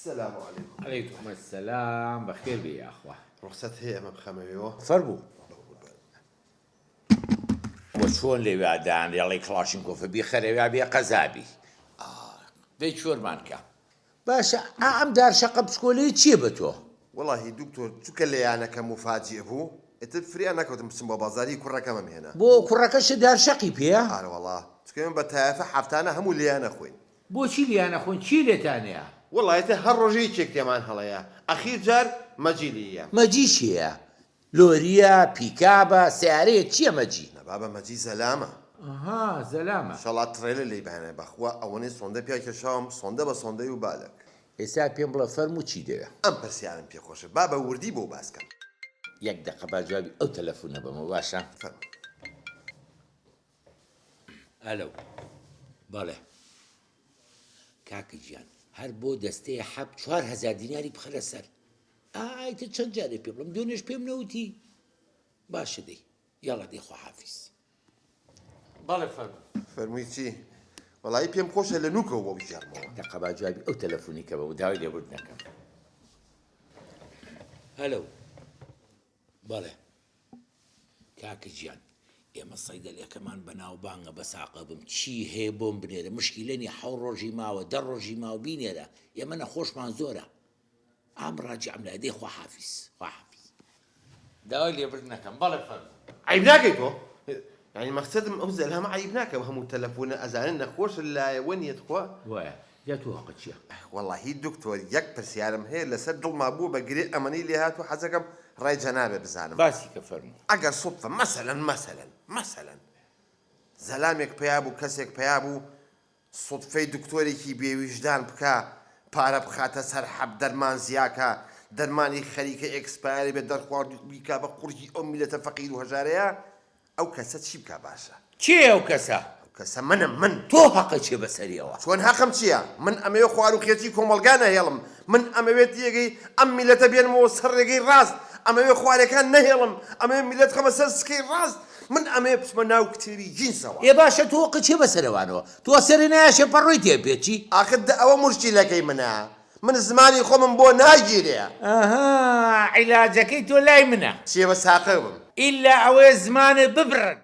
سلام علیکم. علیکم السلام بەخێر بێی یاخوا. ڕوخسەت هەیە ئەمە بخەمەوێوە؟ فەرموو. وە چۆن لەویا دانرێ ئەڵێی کڵاشینکۆفە بیخەرەویا بێ قەزابی ئاخ دەی چۆرمان کە. باشە ئا ئەم دارشەقە بچکۆلەیە چیە بە تۆ؟ وەڵاهی دکتۆر چونکە لە یانەکە موفاجیئ بوو ئیتر فریا نەکەوتم بچم بۆ بازار هی کوڕەکەمم هێنا. بۆ کوڕەکەشت دارشەقی پێیە؟ ئارەوەڵا چونکە ئێمە بە تایەفە هەفتانە هەموو لێیان ئەخۆین. بۆچی لێیان ئەخۆن کێ لێتانەیە؟ وەڵا ئیتر هەر ڕۆژێ یەکێک تێمان هەڵەیە ئەخیر جار مەجی لییە. مەجی کێیە؟ لۆریە، پیکابە، سەیارەیە چیە مەجی؟ نا بابە مەجی زەلامە. ئەها زەلامە. شەڵا تڕێلە لێی بهێنێ بەخوا ئەوەنەی سۆندە پیا کێشاوم سۆندە بە سۆندەی و بالەک. ئێستا پێم بڵێ فەرموو چی دەوێ؟ ئەم پرسیارەم پێ خۆشە با بە وردی بۆ باس کەم. یەک دەقە با جوابی ئەو تەلەفونە بەمەوە باشە؟ فەرموو. ئەلۆ بەڵێ کاکە گیان هەر بۆ دەستەیە حەب 4000 دیناری بخەرە سەر ئای تر چەند جارێ پێ بڵم دوێنێش پێم نەوتی باشە دەی یاڵا دەی خواحافیز بەڵێ فەرموو. فەرمووی چی؟ وەڵایی پێم خۆشە لە نوکەوە بۆ بگێڕمەوە. دەقە با جوابی ئەو تەلەفونی کە بەم داوای لێبوردن ئەکەم. هەلۆ بەڵێ کاکە گیان ئێمە سەیدەلەکەمان بەناوبانگە بە ساقە بم چی هەیە بۆم بنێرە مشکیلە نیە حەو ڕۆژی ماوە دە ڕۆژی ماوە بینێرە ئێمە نەخۆشمان زۆرە ئام ڕاجعم لای دەی خواحافیز خواحافیز داوای لێبردن ئەکەم بەڵێ فەرموو. عەیب ناکەی تۆ یانی مەخسەدم ئەو زەلامە عەیب ناکە ئەو هەموو تەلەفونە ئەزانێ نەخۆشە لایە وەنیە تخوا. وایە جا تۆ هەقت چیە؟ وەڵاهی دکتۆر یەک پرسیارم هەیە لەسەر دڵما بووە بە گرێ ئەمەنەی لێهاتوو حەزەکەم ڕای جەنابێ بزانم. باسی کە فەرموو. ئەگەر سوتفە مەسەلەن مەسەلەن مەسەلەن زەلامێک پەیا بوو کەسێک پەیا بوو سوتفەی دکتۆرێکی بێ ویژدان بکا پارە بخاتە سەر حەب دەرمان زیاکا دەرمانی خەریکە expire بێ دەرخوارد بیکا بە قوڕگی ئەو میلەتە فەقیر و هەژارەیا ئەو کەسە چی بکا باشە؟ کێیە ئەو کەسە؟ ئەو کەسە منم من. تۆ هەقت چیە بەسەریەوە؟ چۆن هەقم چیە؟ من ئەمەوێ خواروخێچی کۆمەڵگا نەهێڵم من ئەمەوێ تێگەی ئەم میلەتە بێنمەوە سەر ڕێگەی ڕاست ئەمەوێ خوارەکان نەهێڵم ئەمەوێ میلەت خەمە سەر سکەی ڕاست من ئەمەوێ بچمە ناو کتێبی جینسەوە. ئێ باشە تۆ قە چیە بەسەرەوانەوە تۆ سەرێ نایەشێ پەڕۆی تێ پێچی. ئاخر دە ئەوە موشکیلەکەی منە من زمانی خۆمم بۆ ناگیرێ. ئەها عیلاجەکەی تۆ لای منە. چیە بە ساقە بم. ئیلا ئەوەیە زمانت ببڕن.